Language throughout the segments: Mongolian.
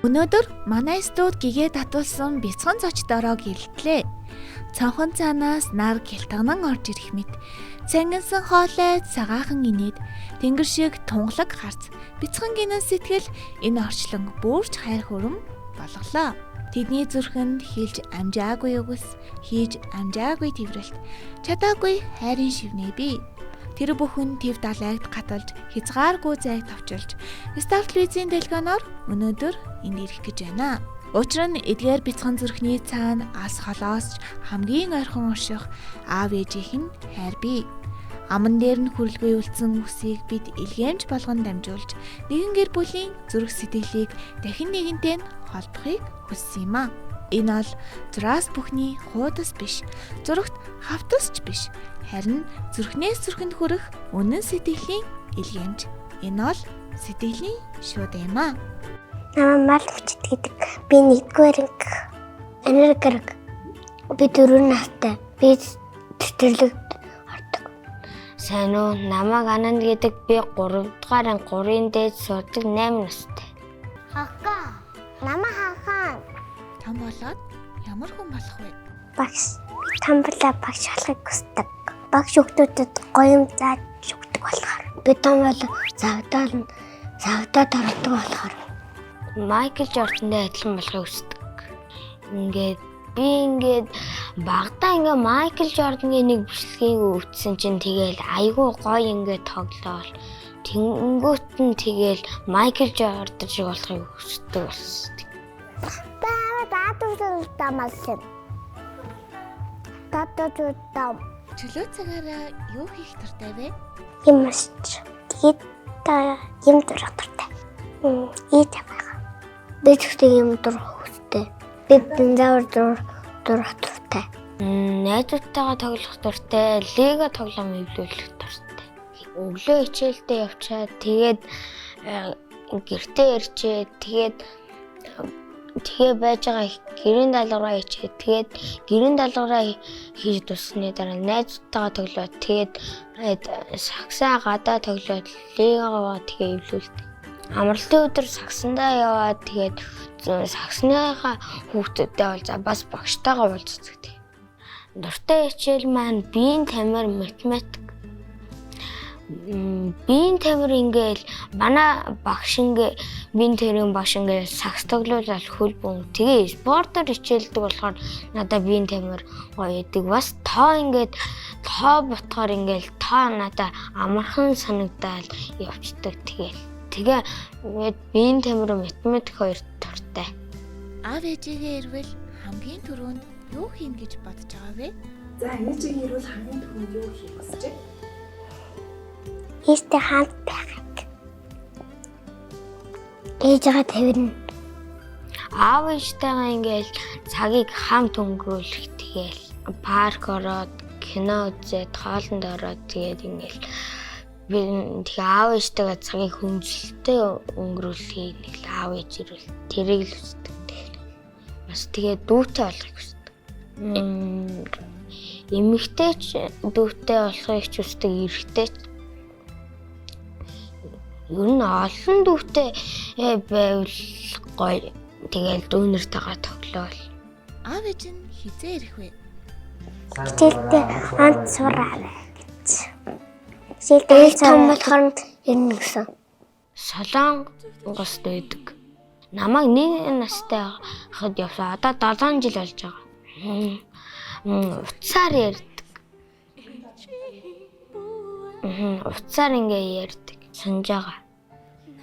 Өнөөдөр манай студ гэгээ татуулсан бяцхан зочдороо гэрэлтлээ. Цонхон цаанаас нар гэлтгнан орж ирэх мэт цангинсан хоолой цагаахан инээд тэнгэр шиг тунгалаг харц бяцхан гинэн сэтгэл энэ орчлон бүрч хайр хөрөм болголоо. Тэдний зүрхэнд хэлж амжаагүй үгс, хийж амжаагүй тэрвэрлт, чадаагүй хайрын шивнээ бий. Тэр бүхэн төв далайгт гаталж, хязгааргүй зайг товчилж, Star телевизийн дэлгөөнөөр өнөөдөр энд ирэх гэж байна. Учир нь эдгээр бяцхан зүрхний цаана ас холоос ч хамгийн ойрхон орших аав ээжийнх нь хайр бий. Аман дээр нь хүрэлгүй үлдсэн үсийг бид илгээмж болгон дамжуулж, нэгэн гэр бүлийн зүрх сэтгэлийг дахин нэгэнтэй нь холбохыг хүссэн юм а. Энэ бол зураас бүхний хуудас биш, зурагт хавтас ч биш, харин зүрхнээс зүрхэнд хүрэх үнэн сэтгэлийн илгээмж. Энэ бол сэтгэлийн шууд юм а. Намайг мал хүчит гэдэг. Би нэгдүгээр анги. Америк. Би 4 настай. Би тэтгэлэгт ордог. Сайн уу? Намайг Ананд гэдэг. Би 3 дугаар анги 3-ын дээд сурдаг 8 настай. Хака. Намайг хахан. Том болоод ямар хүн болох вэ? Багш. Би том болоо багш болохыг хүсдэг. Багш хүүхдүүдэд гоё юм зааж өгдөг болохоор. Би том болоо завдаад ордог болохоор. Майкл Жордантай адилхан болохыг хүсдэг. Ингээд би ингээд багадаа ингээд Майкл Жордангийн нэг бичлэгийг үзсэн чинь тэгэл айгүй гоё ингээд тоглоол. Тэнгүүт нь тэгэл Майкл Жордан шиг болохыг хүсдэг болсон. Баа даатуулсан. Даатуулсан. Чөлөө цагаараа юу хийх дуртай вэ? Юм уншиж. Тэгээд юм дурах дуртай. Ээж аваа. Би ч гэсэн юм дурах хүсдэг. Би динозавр дурах дуртай. Найзуудтайгаа тоглох дуртай, лего тоглоом эвлүүлэх дуртай. Өглөө хичээлдээ явчаад тэгээд гэртээ ирчээ тэгээд тэгээ байж байгаа гэрийн даалгавраа хийчээ тэгээд гэрийн даалгавраа хийж дуусны дараа найзуудтайгаа тоглоод тэгээд сагсаа гадаа тоглоод легогоо тэгээ эвлүүлдэг. Амралтын өдөр сагсандаа яваад тэгээд сагсныхаа хүүхдүүдтэй уулзаа бас багштайгаа уулздаг. Дуртай хичээл маань биеийн тамир, математик. Биеийн тамир ингээл манай багш ингээ биеийн тамирын багш ингээл сагс тоглуулаад хөл бөм. Тэгээ спортоор хичээлдэг болохоор надаа биеийн тамир гоё идэг. Бас тоо ингээд тоо ботхоор ингээл тоо надаа амархан санагдаал явцдаг. Тэгэл тэгээ ингээд биеийн тамир, математик хоёр дуртай. Аав ээжигээ ирвэл хамгийн түрүүнд юу хийнэ гэж бодож байгаа вэ? За ээжигээ ирвэл хамгийн түрүүнд юу хийх хүсэж байна? Ээжтэй хамт байхыг. Ээжигээ тавирна. Аав ээжтэйгээ ингээл цагийг хамт өнгөрүүлэх тэгэл парк ороод кино үзээд хоолнд ороод тэгээд ингээл би тэгээ аав ээжтэйгээ цагийг хөнгөлөлтөй өнгөрүүлэхийг нэг л аав ээж ирвэл тэрийг л хүсдэг. Бас тэгээ дүүтэй болохыг хүсдэг. Эмэгтэй ч дүүтэй болохыг ч хүсдэг, эрэгтэй ч ер нь олон дүүтэй байвал гоё. Тэгээл дүүнэртэйгээ тоглоол. Аав ээж нь хизээ ирэх вэ? Хичээлдээ хамт сураа гэж. Хичээлдээ том болохоор ирнэ гэсэн. Солонгост байдаг. Намайг 1 настай хад явсан. Одоо 7 жил болж байгаа. Утсаар ярьдаг. Утсаар ингээ ярьдаг. Санаж байгаа.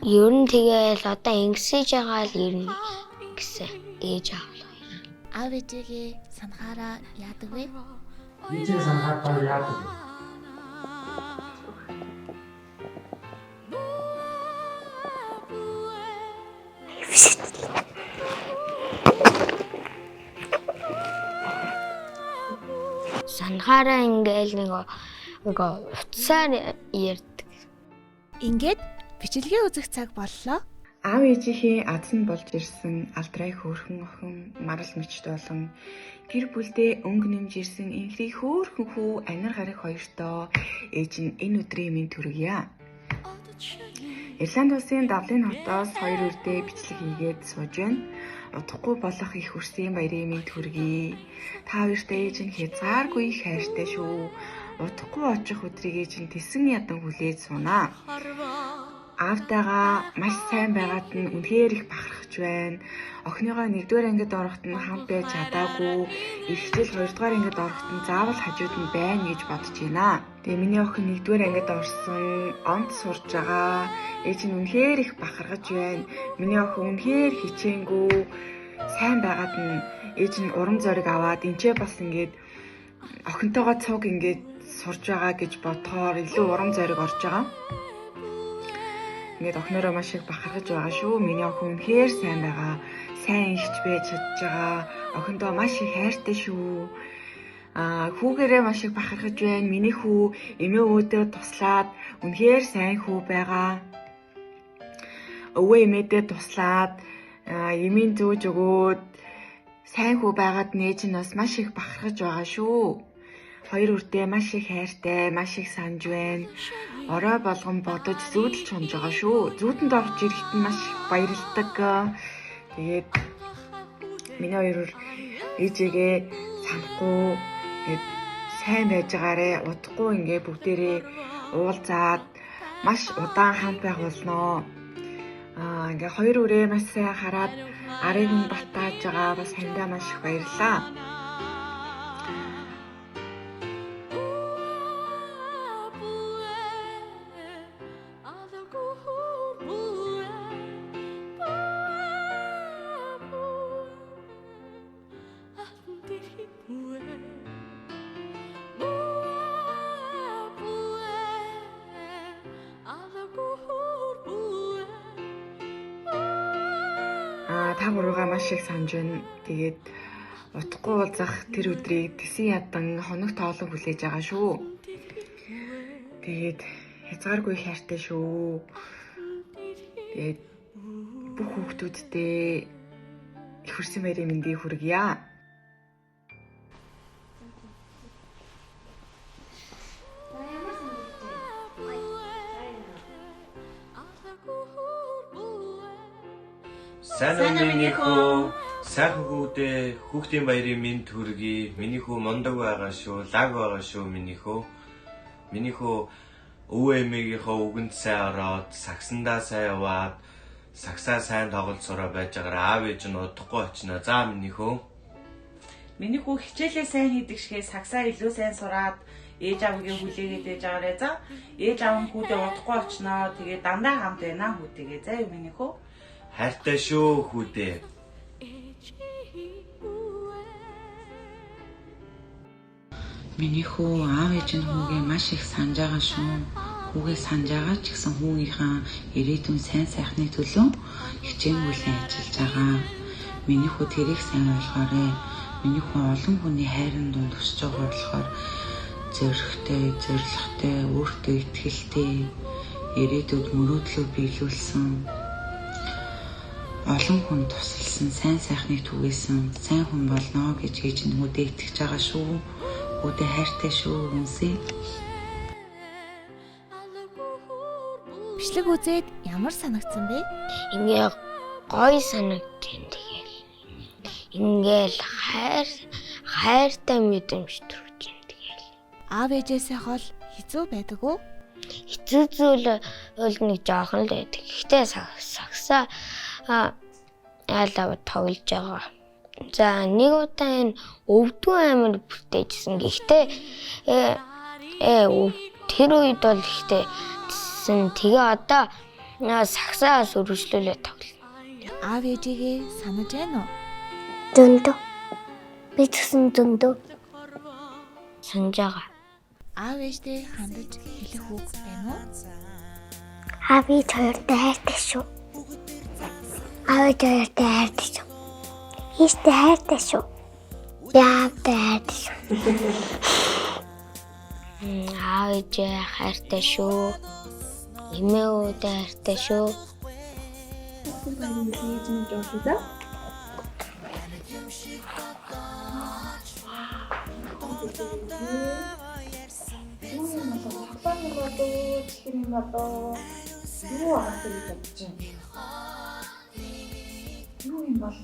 Ер нь тэгээл одоо ингэсэж байгаа л ирнэ гэсэн ээж аав л хоёр. Аав ээжигээ санахаараа яадаг вэ? Ээжээ санахаар та яадаг вэ? Санахаараа ингээл нэг утсаар ярьдаг. Ингээд бичлэгээ үзэх цаг боллоо. Аав ээжийнхээ аз нь болж ирсэн алдрай хөөрхөн охин марал мөчт болон гэр бүлдээ өнгө нэмж ирсэн энхрий хөөрхөн хүү анир гараг хоёртоо ээж нь энэ өдрийн минь төргийа. Ирланд улсын Давлин хотоос хоёр үрдээ бичлэг хийгээд сууж байна. Удахгүй болох их үрсийн баярын мэнд хүргэе. Та хоёртай ээж нь хязгааргүй их хайртай шүү. Удахгүй очих өдрийг ээж нь тэсэн ядан хүлээж сунаа. Аавтайгаа маш сайн байгаад нь үнэхээр их бахархаж байна. Охиныгоо 1-р ангид ороход нь хамт байж чадаагүй. Их хичээл 2-р ангид ороход нь заавал хажууд нь байна гэж бодож байна. Тэгээ миний охин 1-р ангид орсон, онц сурж байгаа. Ээж нь үнэхээр их бахархаж байна. Миний охин үнэхээр хичээнгүй, сайн байгаад нь ээж нь урам зориг аваад энчээ бас ингээд охинтойгоо цуг ингээд сурж байгаа гэж бодохоор илүү урам зориг орж байгаа. Ингээд охиноороо маш их бахархаж байгаа шүү. Миний охин үнэхээр сайн байгаа. Сайн ихч байж чадж байгаа. Охиндоо маш их хайртай шүү. Хүүгээрээ маш их бахархаж байна. Миний хүү эмээ өвөөдөө туслаад үнэхээр сайн хүү байгаа. Өвөө эмээдээ туслаад эмийн зөөж өгөөд сайн хүү байгаад нээж нь бас маш их бахархаж байгаа шүү. Хоёр үрдээ маш их хайртай, маш их санаж байна. Орой болгон бодож зүүдэлж хонж байгаа шүү. Зүүдэнд орж ирэхэд нь маш их баярлдаг. Тэгээд миний хоёр үр ээжээгээ санахгүй ингээд сайн байж байгаарэ. Удахгүй ингээ бүгдээрээ уулзаад маш удаан хамт байх болноо. Ингээ хоёр үрээ маш сайн хараад арыг нь батааж байгаа. Бас хандаа маш их баярлаа. Та гурвыгаа маш их санаж байна. Тэгээд удахгүй уулзах тэр өдрийг тэсэн ядан хоног тоолон хүлээж байгаа шүү. Тэгээд хязгааргүй хайртай шүү. Тэгээд бүх хүүхдүүддээ их хүрсэн баярын мэндийг хүргье. Сайн уу миний хүү, сайхан хүүхдээ хүүхдийн баярын мэнд хүргэе. Миний хүү мундаг байгаа шүү, лаг байгаа шүү миний хүү. Миний хүү өвөө эмээгийнхөө үгэнд сайн ороод, сагсандаа сайн яваад, сагсаа сайн тоглож сураа байж байгаараа аав ээж нь удахгүй очино. За миний хүү. Миний хүү хичээлээ сайн хийдэг шигээ сагсаа илүү сайн сураад ээж аавыгаа хүлээгээд ээж байгаарай за. Ээж аав нь хүүдээ удахгүй очино. Тэгээ дандаа хамт байна хүүтэйгээ. За юу миний хүү. Хайртай шүү хүүдээ. Миний хүү аав ээж нь хүүгээ маш их санаж байгаа шүү. Хүүгээ санаж байгаа ч гэсэн хүүгийнхаа ирээдүйн сайн сайхны төлөө хичээнгүйлэн ажиллаж байгаа. Миний хүү тэрийг сайн ойлгоорой. Миний хүү олон хүний хайрын дунд өсөж байгаа болохоор зоригтой, зоригтой, өөртөө итгэлтэй, ирээдүйд мөрөөдлөө биелүүлсэн, олон хүн тусалсан, сайн сайхныг түгээсэн, сайн хүн болно гэж ээж нь хүүдээ итгэж байгаа шүү. Хүүдээ хайртай шүү үнсээ. Бичлэг үзээд ямар санагдсан бэ? Ингээ гоё санагдсан тэгэл. Ингээл хайртай мэдрэмж төрж байна тэгэл. Аав ээжээсээ хол хэцүү байдаг уу? Хэцүү зүйл бол нэг жоохон л байдаг. Гэхдээ сагсаа аалаа тоглож байгаа. За нэг удаа энэ өвдгөн амир бүтээжсэн. Гэхдээ тэр үед бол ихтэй тэссэн. Тэгээ одоо сагсаас өргөжлүүлээ тоглоно. Аав ээжигээ санаж байна уу? Зөндөө. Би ч гэсэн зөндөө. Санаж байгаа. Аав ээжтэй хандаж хэлэх үг байна уу? Аав ээж хоёртой хайртай шүү. Аав ээж хоёртой хайртай шүү. Ээжтэй хайртай шүү. Би аавтай хайртай шүү. Аав ээжээ хайртай шүү. Эмээ өвдөө хайртай шүү. Юм болоо, чихэр юм болоо. Юу агаасаа гэж бодож байна? Юу юм бол?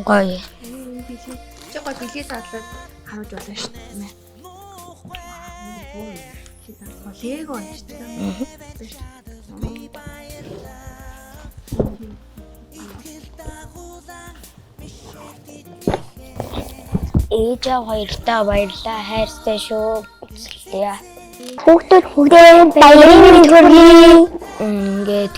Гоё. Чи гой бэлгээ задлаад харуулж болно шүү дээ. Лего юм шүү дээ. Ээж аав хоёртаа баярлалаа. Хайртай шүү. Үзэлтээ. Хүүхдүүд хүүхдийн баярын мэнд хүргэе. Ингээд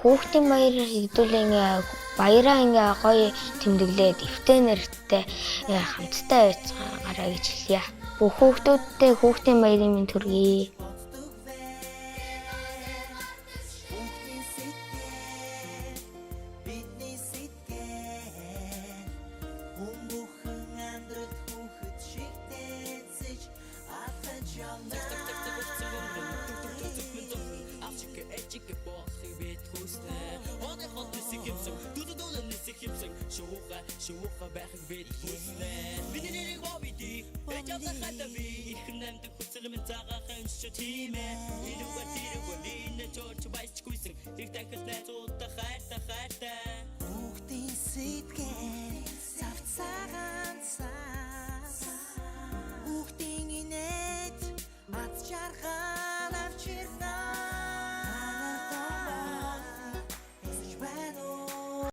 хүүхдийн баяраар хэдүүлээ ингээ баяраа ингээ гоё тэмдэглээд эвтэй нэртэй хамтдаа байцгаарай гэж хэлье. Бүх хүүхдүүдтэй хүүхдийн баярын мэнд хүргэе.